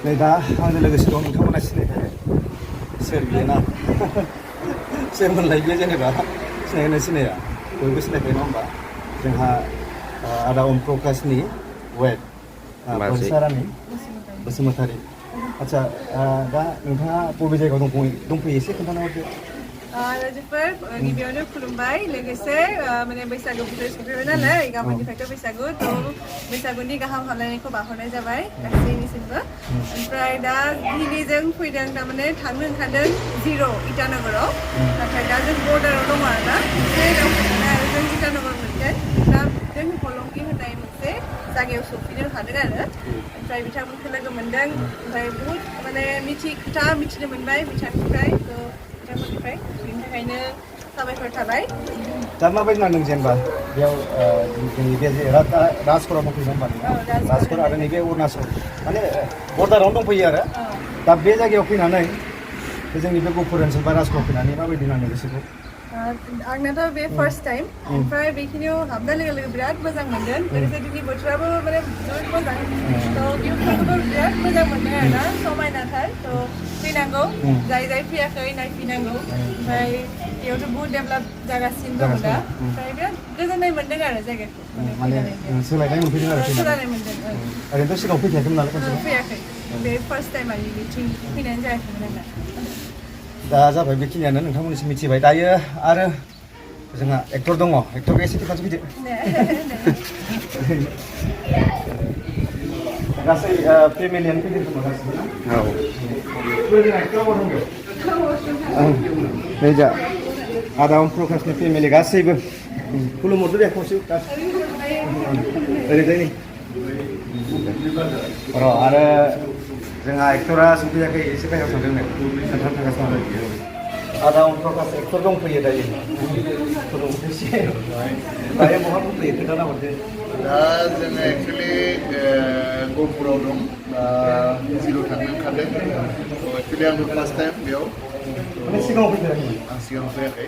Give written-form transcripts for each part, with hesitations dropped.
नै दा आंजों लोगोसे दं नोंथांमोना सिनायखायो सोर बियो ना सोरमोनलाय बियो जेनेबा सिनायगोना सिनाया बयबो सिनायखायो नङा होमबा जोंहा आदा अम प्रकाशनि वेब बरसारानि बसुमतारी आच्छा दा नोंथाङा बबे जायगायाव दंफैयो एसे खोन्थाना हरदो राजुफोर गिबियावनो खुलुमबाय लोगोसे माने बैसागु बोथोर सफैबाय नालाय गाबोननिफ्रायथ' बैसागु थ' बैसागुनि गाहाम हामलायनायखौ बावहरनाय जाबाय गासैनिसिमबो ओमफ्राय दा दिनै जों फैदों थारमाने थांनो ओंखारदों जिर' इटानगराव नाथाय दा जों बर्डाराव दङ आरोना जों इटानगर मोनगोन दा जों हलंगि होननाय मोनसे जायगायाव सफैनो हादों आरो ओमफ्राय बिथांमोनखौ लोगो मोनदों ओमफ्राय बहुद माने खोथा मिथिनो मोनबाय बिथांनिफ्राय बिथांमोननिफ्राय बेनि थाखायनो साबायखर थाबाय दा माबायदि नांदों जेनेबा बेयाव जोंनि बे राजकराव दंफैयो होनबा राजकर आरो नैबे अरुणाचल माने बर्डारावनो दंफैयो आरो दा बे जायगायाव फैनानै जोंनि बे गहपुर ओनसोल बा राजकराव फैनानै माबायदि नांदों गोसोखौ आंनाथ' बे फार्स्ट टाइम ओमफ्राय बेखिनियाव हाबनाय लोगो लोगो बिराद मोजां मोनदों लोगोसे दिनै बोथोराबो माने जोबोद मोजां थ' भिउफोरखौबो बिराद मोजां मोनदों आरोना समायनाथार थ' फैनांगौ जाय फैयाखै नायफैनांगौ ओमफ्य बेयावथ' बहुद डेभेलप जागासिनो दङ दा ओमफ्राय बिराद गोजोननाय मोनदों आरो जायगाखौ माने सोलायनाय मोनफैदों आरो सोलायनाय मोनदों ओरैनोथ' सिगाङाव फैखायाखैमोन नालाय फैयाखै बे फार्स्ट टाइम आरो बिथिं फैनायानो जायाखैमोन आंना दा जाबाय बेखिनियानो नोंथांमोननिसिम मिथिबाय दायो आरो जोंहा एक्टर दङ एक्टरखौ एसे खोन्थासो फैदो गासै फेमिलियानो फैदों खोमा गासिबो ना नै जा आदा अम प्रकाशनि फेमिलि गासैबो खुलुमहरदो दे खनसे ओरैजाय र' आरो जोंहा एक्टरा सफैयाखै एसे बायह्रायाव थांदोंनो खोन्थानो थांगासिनो आदा अम प्रकाश एक्टर दंफैयो दायो खुलुमहरदोसै दायो बहा दंफैयो खोन्थाना हरदो दा जोङो एक्सुवेलि गहपुराव दं जिर' थांनो ओंखारदों एक्सुवेलि आंबो फार्स्ट टाइम बेयाव माने सिगाङाव फैफेराखैमोन आं सिगाङाव फैयाखै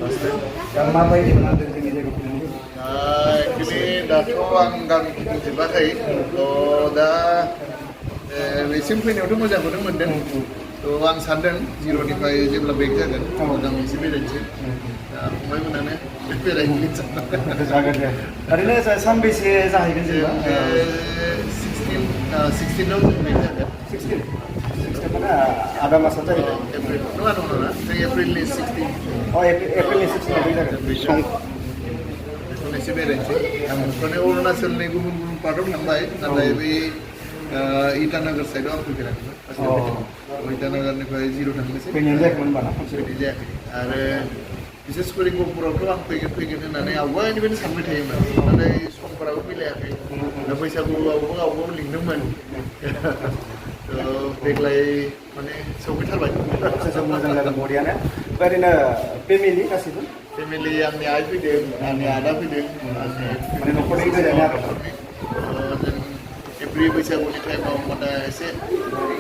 फार्स्ट टाइम दा माबायदि मोनदों जोंनि जायगायाव फैनानै एक्सुवेलि दाथ' आं गामि गिदिंजोबाखै थ' दा बेसिम फैनायावथ' मोजांखौनो मोनदों थ' आं सानदों जिर'निफ्राय जेब्ला बेक जागोन मोजां एसे बेरायनोसै दा फंबायमोनानो बेरायहैनो जागोन दे ओरैनो सानबेसे जाहैगोन जेनेबा 16आव जों बेक जागोन 16 माने आदा मासाव जाहैबाय एप्रिल नङा जों एप्रिलनि 16 एप्रिलनि 16 आव जागोन बेखौनो एसे बेरायनोसै आं माने अरुणाचलनि गुबुन गुबुन पार्टआव थांबाय नाथाय बै इटानगर साइडआव आं फैफेराखैमोन इटानगरनिफ्राय जिर' थांनोसै फैनाय जायाखैमोन होनबा ना फैनाय जायाखै आरो बिसेस करि गहपुरावथ' आं फैगोन होननानै आवगायनिफ्रायनो सानबाय थायोमोन नाथाय समफोराबो मिलायाखै दा बैसागुआवबो लिंदोंमोन देग्लाय माने सौफैथारबाय मोजां जागोन बरियानो ओरैनो फेमिलि गासैबो फेमिलि आंनि आइ फैदों आंनि आदा फैदों माने न'खरनि गोजानो आरो जों एप्रिल बैसागुनि टाइमाव माने एसे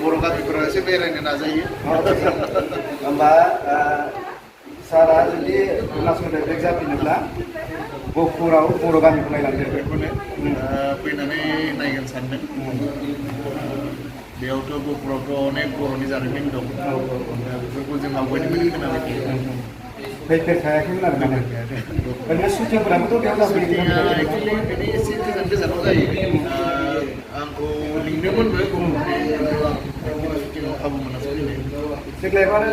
बर' गामिफोराव एसे बेरायनो नाजायो होमबा सारा जुदि अरुणाचलनिफ्राय बेक जाफिनोब्ला गहपुराव बर' गामिखौ नायलांदो बेखौनो फैनानै नायगोन सानदों बेयावथ' गहपुरावथ' अनेक बर'नि जारिमिन दं बेफोरखौ जों आवगायनिफ्रायनो खोनाबाय थायो फैफेरखायाखैमोन आरो माने ओरैनो सुटिंफोराबोथ' बेयाव जाफैयो बिदि एसे गोजानाव जायो आंखौ लिंदोंमोनबो शुटिंआव खाबु मोनासै देग्लायबो आरो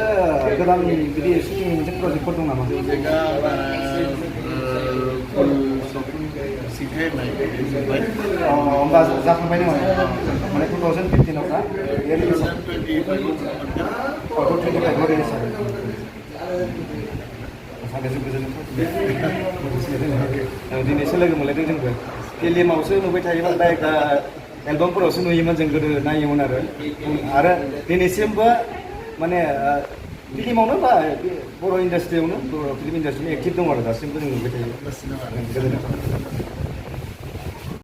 गोदान बिदि शुटिं मोनसे प्रजेक्टफोर दं नामा प्रजेक्टआ फुल सावथुन सिंथाय होननाय जोब्बाय होमबा जाखांबाय नामा माने 2015 आवना 2025 रिलिज सानैजों गोजोननाय दिनैसो लोगो मोनलायदों जोंबो फिल्मावसो नुबाय थायोमोन डाइरेक्ट एलबामफोरावसो नुयोमोन जों गोदो नायोमोन आरो दिनैसिमबो माने फिल्मावनो बा बर' इन्डास्ट्रियावनो बर' फिल्म इन्डास्ट्रियावनो एक्टिभ दं आरो दासिमबो जों नुबाय थायो गोजोननाय